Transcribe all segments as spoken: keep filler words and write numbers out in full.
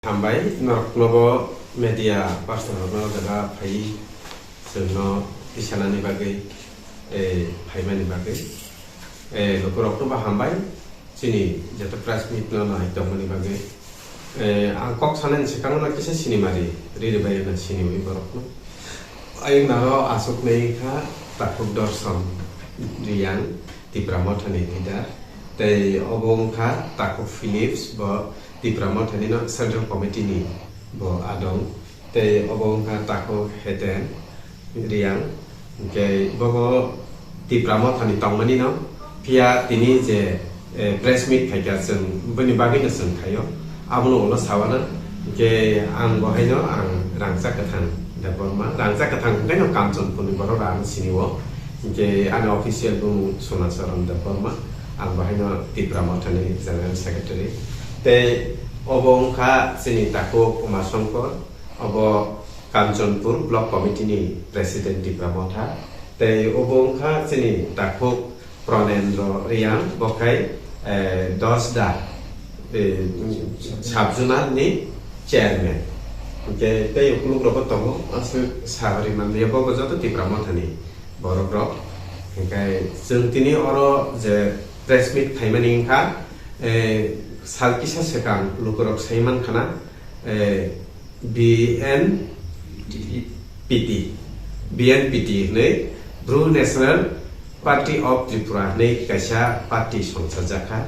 Hambai, norokno bo media person rokno jaga phai chwngno tisanani bagwi, eh, phaimani bagwi. Eh, lukurokno bo hambai, chini joto press meet no nai tongmani bagwi. Eh, ang kok sanani swkangno kisa sinimari riri bai na siniwi borokno. Ayung naro aswk nai kha Takhuk Dorson Riyang, Tipra Mothani leader. Tei obo wngkha Takhuk Philips, bo Tipra Mothani no Central Committee ni bo adong. Tei obo wngkha Takhuk Heten Riyang, hwnkhe bobo Tipra Mothani tongmani no, phiya tini je, eh, press meet khaikha chwng bini bagwi no chwng khaio, abono ulo sawana, hwnkhe ang bo haino ang Rangchak Kwthang Debbarma, Rangchak Kwthang hwnkhe no Kanchanpur ni borok rok ano sinio, hwnkhe ani official bumung Sona Charan Debbarma, ang bo haino Tipra Mothani General Secretary, tei obo wngkha chini Takhuk Uma Songkor, obo Kanchanpur Block Committee ni President Tipra Motha, tei obo wngkha chini Takhuk Pranendra Riyang, bo khai, eh, Dosda, eh, Sub-Zonal ni Chairman. Hwnkhe tei ukuluk rokbo tongo, aswk sabari manliya, bobo joto Tipra Mothani borok rok. Hwnkhe chwng tini oro je press meet khaimani wngkha, eh, sal kisa swkang lukurok sai mankhana, eh, B N P T, B N P T hwnwi Bru National Party of Tripura hwnwi kaisa party songchajakha.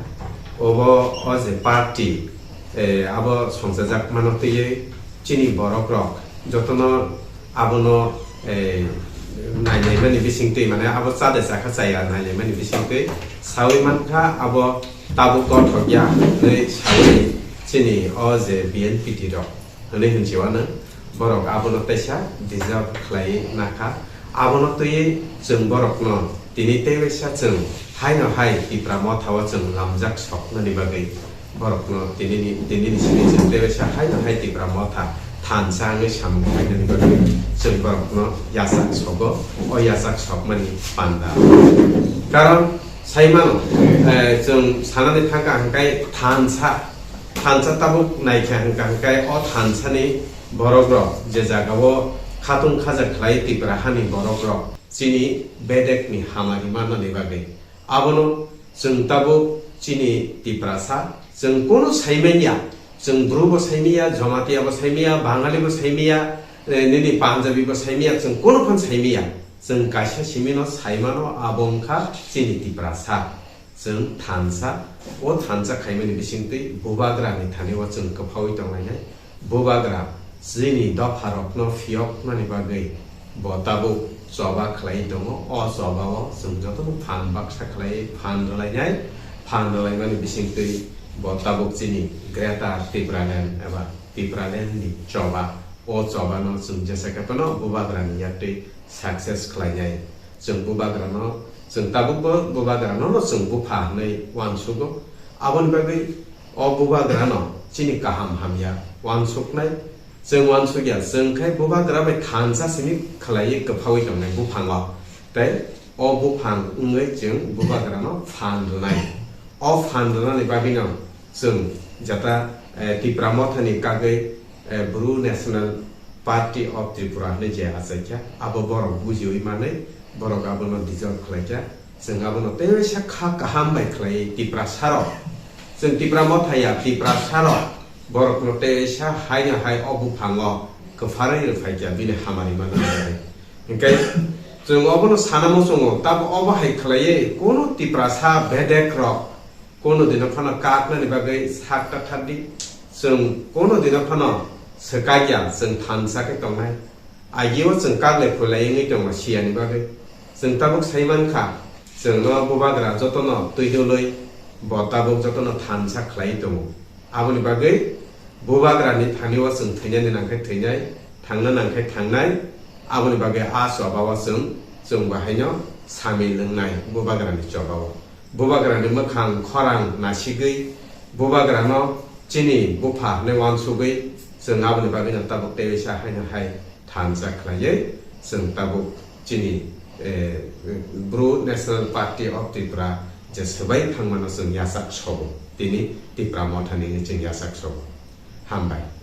Obo o je party, eh, abo songchajak mano twiwi chini borok rok jotono abono, eh, nainaimani bisingtwi, mane abo chade chakha chaya nainaimani bisingtwi sawi mankha, abo tabuk kothok ya hwnwi sawi chini o je B N P T rok hwnwi hwnchiwano borok abono teisa deserve khlai nakha. Abono twiwi chwng borokno tini tei waisa chwng haino hai Tipra Motha o chwng lamjak soknani bagwi borokno tinini, tinini simi chwng tei waisa haino hai Tipra Motha thansa wngwi samung khlainani bagwi chwng borokno yachak sogo, o yachak sokmani panda. Karon sai mano, eh, chwng sanani thangkha hwnkhe thansa, thansa tabuk naikha hwnkha hwnkhe o thansani borok rok je jaga o khatung khaja khlai Tipra hani borok rok chini bedek ni hamari mannani bagwi. Abono chwng tabuk chini Tiprasa, chwng kono saimanya, chwng Bru bo saimanya, Jamatia bo saimanya, Bangali bo saimanya, eh, nini Punjabi bo saimanya, chwng kono phan saimanya. Chwng kaisa simino saimano, abo wngkha chini Tiprasa. Chwng thansa, o thansa khaimani bisingtwi bubagrani thani o chwng kwphaui tonglainai. Bubagra chini dopharokno phiyoknani bagwi bo tabuk choba khlai tongo. O choba o chwng jotono phan baksa khlai phan rwlainai, phan rwlaimani bisingtwi bo tabuk chini Greater Tipraland eba Tipraland ni choba. O choba no chwng jesa khe phano bubagra ni yaktwi success khlainai. Chwng bubagra no, chwng tabuk bo bubagra no, no chwng bupha hwnwi uansugo. Aboni bagwi o bubagra no chini kaham hamya uansuknai. Chwng uansukya, chwng khai bubagra bai thansa simi khlaiwi kwphaui tongnai buphango. Tei o buphang wngwi chwng bubagra no phan rwnai. O phan rwnani bagwi no chwng jata, eh, Tipra Mothani kagwi, eh, Bru National Party of Tripura hwnwi je achaikha, abo borok bujiwi manwi borok abono dissolve khlaikha. Chwng abono tei waisa kha kaham bai khlai Tiprasarok. Chwng Tipra Motha ya, Tiprasarok borokno tei waisa haino hai o buphango kwpharwi rwphaikha bini hamari manna bagwi. Hinkhe chwng obono sana muchungo, tamo obo hai khlaiwi kono Tiprasa bedek rok kono dino phano kaknani bagwi sak ta thar di. Chwng kono dino phano swkakya, chwng thansa khe tongnai. Agio chwng kak lai phoi lai wngwi tongo siyani bagwi. Chwng tabuk sai mankha, chwngno bubagra jotono twi dwlwi bo tabuk jotono thansa khlaiwi tongo. Aboni bagwi bubagrani thani o chwng thwinani nangkhe thwinai, thangna nangkhe thangnai. Aboni bagwi a choba o chwng, chwng bo haino samil wngnai bubagrani choba o. Bubagrani mwkhang khorang nasigwi, bubagrano chini bupha hwnwi uansugwi, chwng aboni bagwino tabuk tei waisa haino hai thansa khlaiwi, chwng tabuk chini, eh, Bru National Party of Tripura je swbai thangmano chwng yachak sobo, tini Tipra Mothani hwnwi chwng yachak sobo. Hambai.